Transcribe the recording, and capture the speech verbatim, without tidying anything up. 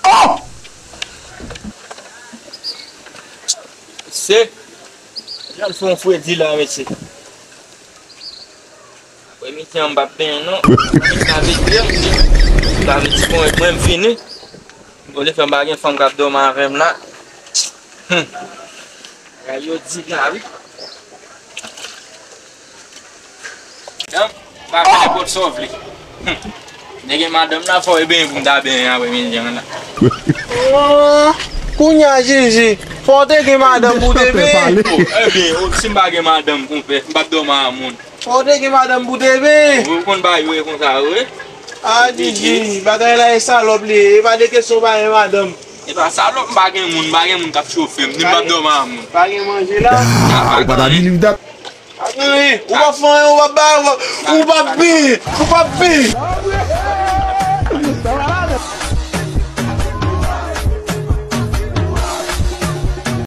Oh! Se, y al fè yon fredi la, mesye. Aprè midi an, m p ap benyen, non. M ta vle di, m ta vle di, bon, mwen, m fini. Olye fè m pa gen fanm k ap dòmi avè m la. Hmm. Bagay yo di la, wi. Donk, pa fè nenpòt sa w vle. Hmm. Nèg gen madanm la, fò e benyen pou m ta benyen aprè midi an la. Oh, kounye a, Jiji, fò w te gen madanm pou w te benyen. Oh, ebyen, oh, si m pa gen madanm, konpè, m p ap dòmi a moun. Fò w te gen madanm pou w te benyen. Ou konn bagay yo ye konsa, wi. Ah, Jiji, bagay la e salòp li ye. E pa de kesyon w pa gen madanm. E pa salòp, m pa gen moun, m pa gen moun k ap chofe m, ni m p ap dòmi a moun. Pa gen manje la. Ah, ou pa ta believe that. Pa gen anyen. Ou p ap fè anyen, ou p ap bay, ou p ap, ou p ap benyen, ou p ap benyen.